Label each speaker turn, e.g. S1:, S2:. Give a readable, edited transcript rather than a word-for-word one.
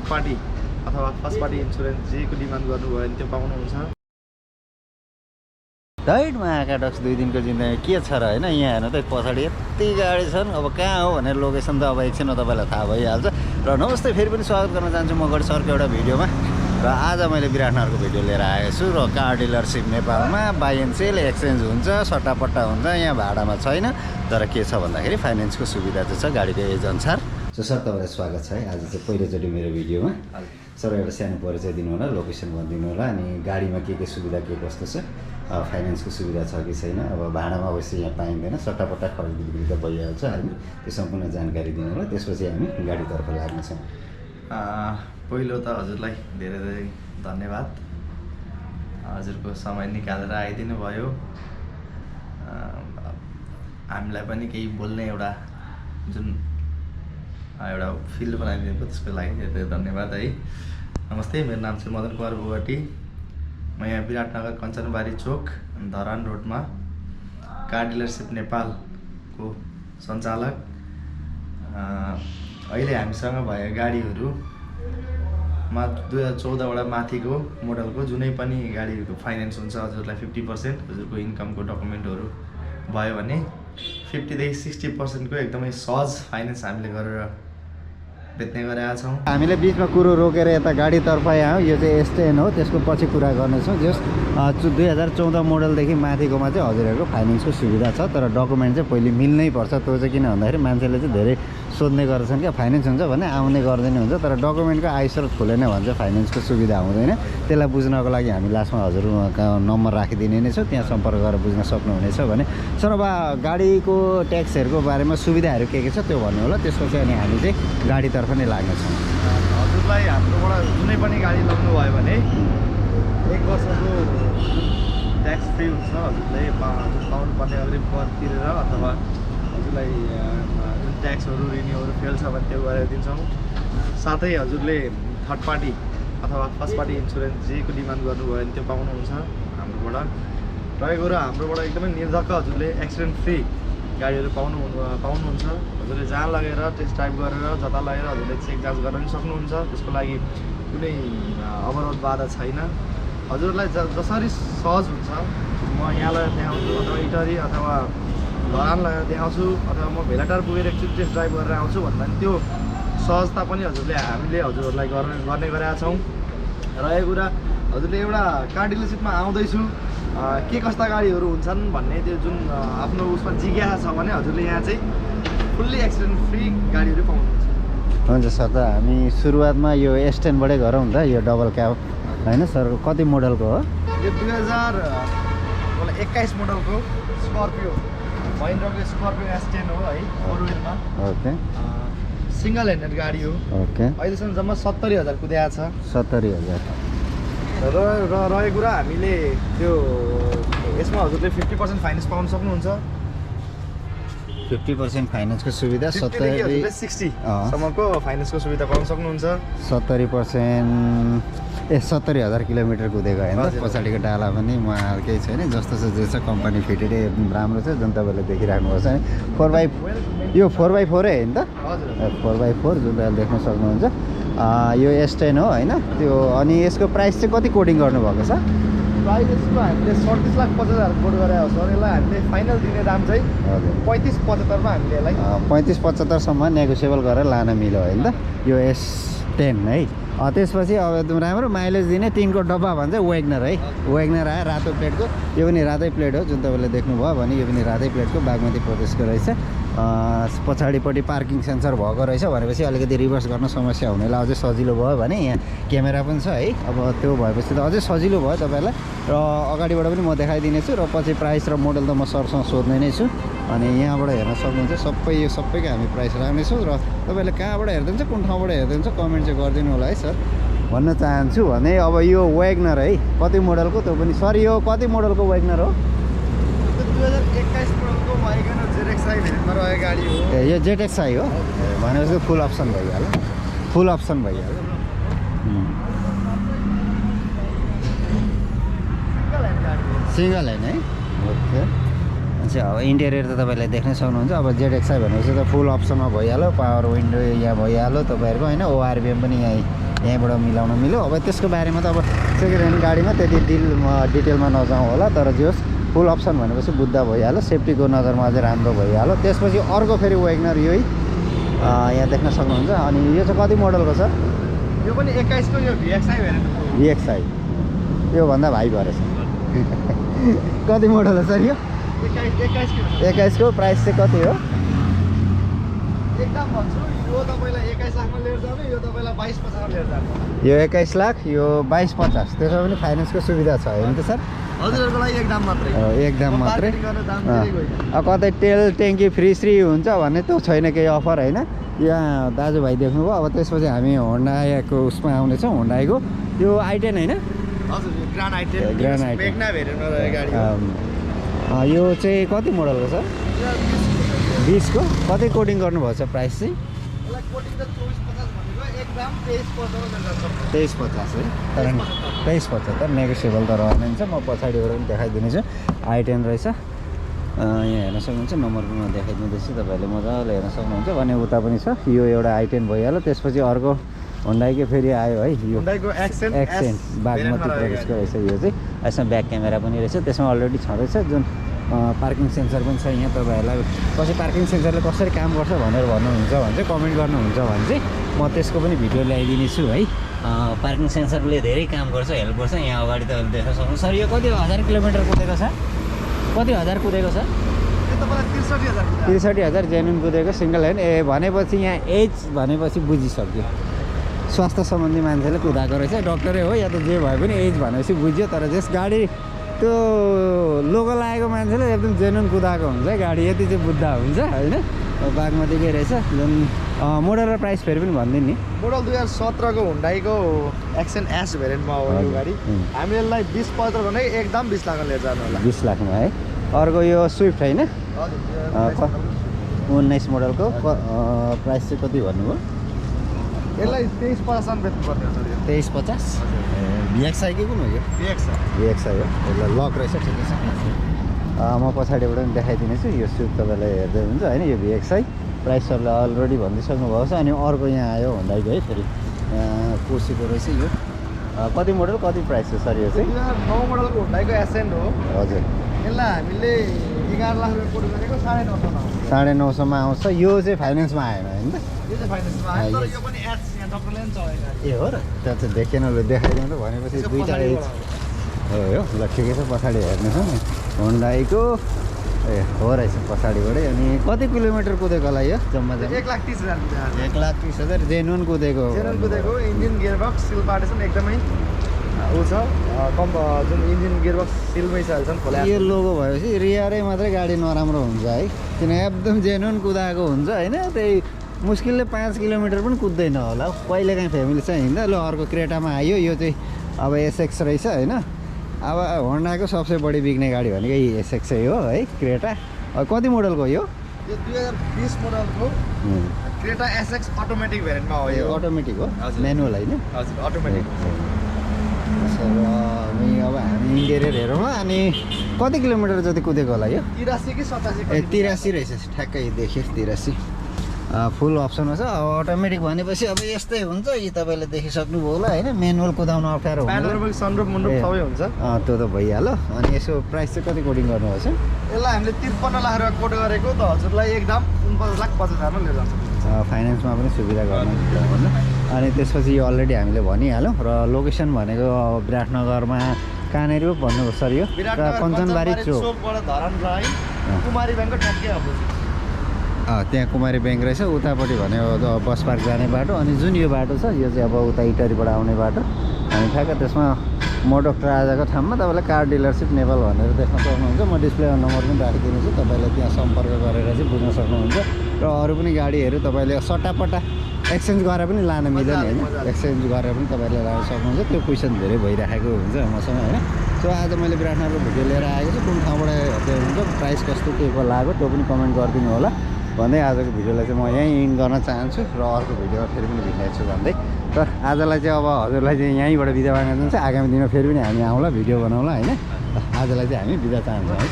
S1: Third party अथवा first party insurance जेको demand गर्नुभयो भने त्यो पाउनुहुन्छ।
S2: दैटमा आकाडक्स 2 दिनको जिन्दगी के छ र होइन। यहाँ हेर्नु त पछाडि यति गाडी छन्। अब कहाँ हो भनेर लोकेसन त अब एकछिनमा तपाईँलाई थाहा भइहाल्छ। र नमस्ते, फेरि पनि स्वागत गर्न चाहन्छु म गढी सरको एउटा भिडियोमा। र आज मैले विराटनगरको भिडियो लिएर आएको छु। र कार डिलरसिप नेपालमा बाई एन्ड सेल एक्सचेन्ज हुन्छ, सट्टापट्टा हुन्छ। यहाँ भाडामा छैन, तर के छ भन्दाखेरि फाइनेन्सको सुविधा चाहिँ छ गाडीको एज अनुसार। सर तपाईँलाई स्वागत छ है आज चाहिँ पहिलोचोटि मेरो भिडियोमा। सर एउटा सानो परिचय दिनु होला, लोकेसन भनिदिनु होला, अनि गाडीमा के सुविधा के कस्तो छ, फाइनेन्सको सुविधा छ कि छैन। अब भाडामा अवश्य यहाँ पाइँदैन, सट्टापट्टा खरिद बिक्री त भइहाल्छ होइन। त्यो सम्पूर्ण जानकारी दिनु होला, त्यसपछि हामी गाडीतर्फ लाग्नेछौँ।
S1: पहिलो त हजुरलाई धेरै धेरै धन्यवाद, हजुरको समय निकालेर आइदिनु भयो। हामीलाई पनि केही बोल्ने एउटा जुन एउटा फिल्ड बनाइदिनु भयो त्यसको लागि धेरै धेरै धन्यवाद है। नमस्ते, मेरो नाम चाहिँ मदन कुमार बोगटी। म यहाँ विराटनगर कञ्चनबारी चोक धरान रोडमा कार डिलरसिप नेपालको सञ्चालक। अहिले हामीसँग भएका गाडीहरूमा 2014बाट माथिको मोडलको जुनै पनि गाडीहरूको फाइनेन्स हुन्छ। हजुरलाई 50% हजुरको इन्कमको डकुमेन्टहरू भयो भने 50 देखि 60%को एकदमै सहज फाइनेन्स हामीले गरेर बेच्ने गरेका छौँ।
S2: हामीले बिचमा कुरो रोकेर यता गाडीतर्फ आयौँ। यो चाहिँ S10 हो, त्यसको पछि कुरा गर्नेछौँ। जस 2014 मोडलदेखि माथिकोमा चाहिँ हजुरहरूको फाइनेन्सको सुविधा छ, तर डकुमेन्ट चाहिँ पहिले मिल्नै पर्छ। त्यो चाहिँ किन भन्दाखेरि मान्छेले चाहिँ धेरै सोध्ने गर्छन् क्या, फाइनेन्स हुन्छ भने आउने गर्दैन हुन्छ, तर डकुमेन्टको आइस्रोत खुलेन भने चाहिँ फाइनेन्सको सुविधा हुँदैन। त्यसलाई बुझ्नको लागि हामी लास्टमा हजुरको नम्बर राखिदिने नै छौँ, त्यहाँ सम्पर्क गरेर बुझ्न सक्नुहुनेछ भने। सर अब गाडीको ट्याक्सहरूको बारेमा सुविधाहरू के छ त्यो भन्नु होला, त्यसपछि अनि हामी चाहिँ गाडीतर्फ नै लाग्नेछौँ।
S1: हजुरलाई हाम्रोबाट जुनै पनि गाडी लग्नुभयो भने 1 वर्षको ट्याक्स फ्री हुन्छ। हजुरले पाउनुपर्ने अग्रिम कर तिरेर अथवा हजुरलाई जुन ट्याक्सहरू रिन्युहरू फेल छ भने त्यो गरेर दिन्छौँ। साथै हजुरले थर्ड पार्टी अथवा फर्स्ट पार्टी इन्सुरेन्स जेको डिमान्ड गर्नुभयो भने त्यो पाउनुहुन्छ हाम्रोबाट। रहेको र हाम्रोबाट एकदमै निर्धक्क हजुरले एक्सिडेन्ट फ्री गाडीहरू पाउनुहुन्छ। हजुरले जहाँ लगेर टेस्ट ड्राइभ गरेर जता लगेर हजुरले चेक जाँच गर्न पनि सक्नुहुन्छ। त्यसको लागि कुनै अवरोध बाधा छैन। हजुरलाई जसरी सहज हुन्छ म यहाँ लगेर देखाउँछु, अथवा इटरी अथवा धरान लगेर देखाउँछु, अथवा म भेलाटार पुगेर एकचोटि टेस्ट ड्राइभ गरेर आउँछु भन्दा पनि त्यो सहजता पनि हामीले हजुरहरूलाई गर्ने गरेका छौँ। रहेको कुरा हजुरले एउटा कार डिलरसिपमा आउँदैछु के कस्ता गाडीहरू हुन्छन् भन्ने त्यो जुन आफ्नो उसमा जिज्ञासा छ भने हजुरले यहाँ चाहिँ फुल्ली एक्सिडेन्ट फ्री गाडीहरू पाउनुहुन्छ।
S2: हुन्छ सर, त हामी सुरुवातमा यो S10 बाटै गरौँ त। यो डबल क्याब होइन सर, कति मोडलको हो
S1: यो? 2021 मोडलको स्कर्पियो, महिन्द्राको स्कर्पियो S10 हो है, 4 व्हिलमा।
S2: ओके,
S1: सिङ्गल ह्यान्डेड गाडी हो।
S2: ओके,
S1: अहिलेसम्म जम्मा 70,000 कुदाएको छ।
S2: 70,000
S1: रहेको कुरा हामीले त्यो यसमा हजुरले 50% फाइनेन्स पाउन सक्नुहुन्छ।
S2: 50% फाइनेन्सको सुविधा,
S1: 60सम्मको फाइनेन्सको सुविधा पाउन सक्नुहुन्छ।
S2: 70,000 किलोमिटर कुदेको होइन, पछाडिको डाला पनि म केही छैन, जस्तो छ जे छ कम्पनी फिटेडै राम्रो छ, जुन तपाईँले देखिराख्नुभएको छ। 4x यो 4x4 है नि त?
S1: हजुर,
S2: 4x4 जुन तपाईँले देख्न सक्नुहुन्छ। यो S10 हो होइन त्यो। अनि यसको प्राइस चाहिँ कति कोडिङ गर्नुभएको छ?
S1: प्राइस यसको हामीले 37,50,000 कोड गरेको छ सर। यसलाई हामीले फाइनल दिने दाम चाहिँ 35,75मा हामीले यसलाई
S2: 35,75सम्म नेगोसिएबल गरेर लान मिल्यो होइन त यो S10 है। त्यसपछि अब एकदम राम्रो माइलेज दिने 3को डब्बा भन्छ वेगनर है। वेगनर आयो रातो प्लेटको, यो पनि रातै प्लेट हो जुन तपाईँले देख्नुभयो भने, यो पनि रातै प्लेटको बागमती प्रदेशको रहेछ। पछाडिपट्टि पार्किङ सेन्सर भएको रहेछ भनेपछि अलिकति रिभर्स गर्न समस्या हुनेलाई अझै सजिलो भयो भने यहाँ क्यामेरा पनि छ है। अब त्यो भएपछि त अझै सजिलो भयो तपाईँलाई। र अगाडिबाट पनि म देखाइदिनेछु, र पछि प्राइस र मोडल त म सरसँग सोध्ने नै छु। अनि यहाँबाट हेर्न सक्नुहुन्छ यो सबैको हामी प्राइस राख्नेछौँ। र तपाईँले कहाँबाट हेर्नुहुन्छ, कुन ठाउँबाट हेर्नुहुन्छ कमेन्ट चाहिँ गरिदिनु होला है सर भन्न चाहन्छु। भने अब यो वेगनर है, कति मोडलको त्यो पनि? सर यो कति मोडलको वेगनर हो?
S1: 2021 मोडलको वेगनर ZXi भेरिएन्टमा रहेको गाडी हो।
S2: ए यो ZXi हो भनेपछि फुल अप्सन भइहाल्यो, फुल अप्सन भइहाल्यो। सिङ्गल ह्यान्ड है। ओके, अच्छा अब इन्टेरियर त तपाईँले देख्न सक्नुहुन्छ। अब ZXi भनेपछि त फुल अप्सनमा भइहाल्यो, पावर विन्डो यहाँ भइहाल्यो तपाईँहरूको होइन। ORVM पनि यहाँ यहीँबाट मिलाउन मिल्यो। अब त्यसको बारेमा त अब सेकेन्ड ह्यान्ड गाडीमा त्यति डिटेलमा नजाउँ होला, तर जे होस् फुल अप्सन भनेपछि बुद्ध भइहाल्यो, सेफ्टीको नजरमा अझै राम्रो भइहाल्यो। त्यसपछि अर्को फेरि वेगनर यही यहाँ देख्न सक्नुहुन्छ। अनि यो चाहिँ कति मोडलको छ?
S1: यो पनि 21 को यो VXI भेरिएन्ट हो।
S2: VXI योभन्दा भाइ भरेछ। कति मोडल हो सर यो? 21 को प्राइस चाहिँ कति हो?
S1: एकदम भन्छु यो तपाईँलाई 21 लाखमा लिएर जानु, यो तपाईँलाई 22-50 मा लिएर जानु।
S2: यो 21 लाख, यो 22-50, त्यसमा पनि फाइनेन्सको सुविधा छ होइन त सर?
S1: हजुरहरूको लागि एकदम मात्रै।
S2: एकदम मात्रै।
S1: अब
S2: कतै तेल ट्याङ्की फ्री भन्ने त छैन केही अफर होइन। यहाँ दाजुभाइ देख्नुभयो। अब त्यसपछि हामी होन्डाको उसमा आउनेछौँ, होन्डाको यो i10 होइन?
S1: हजुर यो ग्रान्ड i10 वेगनर भेरिएन्ट हो गाडी हो।
S2: यो चाहिँ कति मोडलको छ? 20 को कति कोडिङ गर्नुभएको छ प्राइस चाहिँ?
S1: यसलाई कोटिङ त 24-50 भनेको एकदम 23-50
S2: 23-50 है, तर 23-75 नेगोसिएबल त रहन्छ। म पछाडिबाट पनि देखाइदिनेछु। i10 रहेछ, यहाँ हेर्न सक्नुहुन्छ, नम्बर पनि देखाइदिँदैछु, तपाईँहरूले मजाले हेर्न सक्नुहुन्छ। भने उता पनि छ, यो एउटा i10 भइहाल्यो। त्यसपछि अर्को होन्डाइकै फेरि आयो है, यो
S1: होन्डाइको एक्सेन्ट
S2: बागमती प्रदेशको रहेछ यो चाहिँ। यसमा ब्याक क्यामेरा पनि रहेछ, त्यसमा अलरेडी छँदैछ। जुन पार्किङ सेन्सर पनि छ यहाँ। तपाईँहरूलाई कसै पार्किङ सेन्सरले कसरी काम गर्छ भनेर भन्नुहुन्छ भने चाहिँ कमेन्ट गर्नुहुन्छ भने चाहिँ म त्यसको पनि भिडियो ल्याइदिनेछु है। पार्किङ सेन्सरले धेरै काम गर्छ, हेल्प गर्छ। यहाँ अगाडि तपाईँले देख्न सक्नुहुन्छ। सर यो कति 1000 किलोमिटर कुदेको छ? कति हजार कुदेको छ?
S1: यो तपाईँलाई 63,000
S2: 63,000 जेन्युन कुदेको सिङ्गल ह्यान्ड। भनेपछि यहाँ एज भनेपछि बुझिसक्यो, स्वास्थ्य सम्बन्धी मान्छेले कुदाएको रहेछ। डक्टरै हो या त जे भए पनि एज भनेपछि बुझ्यो। तर जस गाडी त्यो लोगो लागेको मान्छेले एकदम जेन्युन कुदाएको हुन्छ गाडी, यति चाहिँ बुझ्दा हुन्छ होइन। बागमतीकै रहेछ। जुन मोडल र प्राइस फेरि पनि भनिदिनु नि।
S1: मोडल 2017 को हुन्डाईको एक्सेन्ट एस भेरिएन्टमा हो यो गाडी। हामीले यसलाई 20-75 भने एकदम 20 लाखमा लिएर जानु होला।
S2: 20 लाखमा है। अर्को यो स्विफ्ट होइन? 19 मोडलको प्राइस चाहिँ कति भन्नुभयो?
S1: यसलाई 23-50 बेच्नुपर्ने हुन्छ।
S2: 23-50 VXI कि कुन हो यो? VXI हो। यसलाई लक रहेछ, ठिकै छ। म पछाडिबाट पनि देखाइदिनेछु। यो स्विफ्ट तपाईँलाई हेर्दै हुन्छ होइन। यो VXI प्राइसहरूलाई अलरेडी भनिदिइसक्नु भएको छ। अनि अर्को यहाँ आयो होन्डाइको है, फेरि कुर्सीको रहेछ यो। कति मोडल कति प्राइस हो सर यो चाहिँ?
S1: 9 मोडलको हुन्डाईको एसेन्ट हो।
S2: हजुर।
S1: यसलाई हामीले 11 लाख रुपियाँ कोट गरेको 9.5
S2: 9.5 मा आउँछ। यो चाहिँ फाइनेन्समा आएन होइन त?
S1: यो चाहिँ फाइनेन्समा आयो, तर यो पनि एड्स यहाँ डक्टरले पनि चलेको।
S2: ए हो र? त्यहाँ चाहिँ देखेन ल, देखाइदिउँ त भनेपछि दुईवटा एज हो यो। ल ठिकै छ, पछाडि हेर्नुहोस् न होन्डाईको। ए हो रहेछ पछाडिबाटै। अनि कति किलोमिटर कुदेको होला यो जम्मा चाहिँ?
S1: 1,30,000 कुदेको।
S2: 1,30,000 जेन्युन कुदेको।
S1: इन्जिन गियरबक्स सिल पार्टेसन एकदमै ऊ छ। जुन इन्जिन गियरबक्स सिलमै छ अहिलेसम्म खोला।
S2: यो लोगो भएपछि रियरै मात्रै गाडी नराम्रो हुन्छ है, किन एकदम जेन्युन कुदाएको हुन्छ होइन। त्यही मुस्किलले 5 किलोमिटर पनि कुद्दैन होला। कहिलेकाहीँ फ्यामिली चाहिँ हिँड्दा। ल अर्को क्रेटामा आयो। यो चाहिँ अब SX रहेछ होइन। अब होन्डाको सबसे बढी बिक्ने गाडी भनेको SX हो है, क्रेटा। कति मोडलको यो?
S1: यो 2020 मोडलको क्रेटा SX अटोमेटिक भेरिएन्टमा हो। यो
S2: अटोमेटिक हो, म्यानुअल होइन?
S1: हजुर अटोमेटिक।
S2: अनि अब हामी इन्टेरियर हेरौँ। अनि कति किलोमिटर जति कुदेको होला यो?
S1: 83 कि 87।
S2: 83 रहेछ, ठ्याक्कै देखियो 83। फुल अप्सनमा छ। अटोमेटिक भनेपछि अब यस्तै हुन्छ। यी तपाईँले देखिसक्नुभयो होला होइन। म्यानुअल कुदाउन अप्ठ्यारो हुन्छ।
S1: सनरुफ मुन्रुफ सबै हुन्छ।
S2: त्यो त भइहाल्यो। अनि यसको प्राइस चाहिँ कति कोडिङ गर्नुभएको छ?
S1: यसलाई हामीले 53 लाख रुपियाँ कोट गरेको त हजुरलाई एकदम 49,50,000 मा लिएर जान्छ।
S2: फाइनेन्समा पनि सुविधा गर्नु होइन। अनि त्यसपछि यो अलरेडी हामीले भनिहाल्यौँ। र लोकेसन भनेको विराटनगरमा कहाँनिर भन्नुभयो सर यो? कञ्चनबारी चोकबाट धरान राई कुमारी ब्याङ्कको ठ्याक्कै अपोजिट। त्यहाँ कुमारी ब्याङ्क रहेछ। उतापट्टि भनेको बस पार्क जाने बाटो। अनि जुन यो बाटो छ यो चाहिँ अब उता इटरीबाट आउने बाटो। हामी ठ्याक्क त्यसमा मोडक प्लाजाको ठाउँमा तपाईँलाई कार डिलरसिप नेपाल भनेर देख्न सक्नुहुन्छ। म डिस्प्लेमा नम्बर पनि राखिदिनेछु, तपाईँले त्यहाँ सम्पर्क गरेर चाहिँ बुझ्न सक्नुहुन्छ। र अरू पनि गाडीहरू तपाईँले सट्टापट्टा एक्सचेन्ज गरेर पनि लान मिल्दैन होइन। एक्सचेन्ज गरेर पनि तपाईँले लान सक्नुहुन्छ। त्यो क्वेसन धेरै भइराखेको हुन्छ मसँग होइन। सो आज मैले विराटनगरको भिडियो लिएर आएको छु। कुन ठाउँबाट हेर्दै हुन्छ, प्राइस कस्तो के को लाग्यो त्यो पनि कमेन्ट गरिदिनु होला भन्दै आजको भिडियोलाई चाहिँ म यहीँ इन्ड गर्न चाहन्छु। र अर्को भिडियोमा फेरि पनि भेट्नेछु भन्दै। र आजलाई चाहिँ अब हजुरलाई चाहिँ यहीँबाट बिदा माग्न चाहन्छु। आगामी दिनमा फेरि पनि हामी आउँला, भिडियो बनाउँला होइन। आजलाई चाहिँ हामी बिदा चाहन्छौँ है।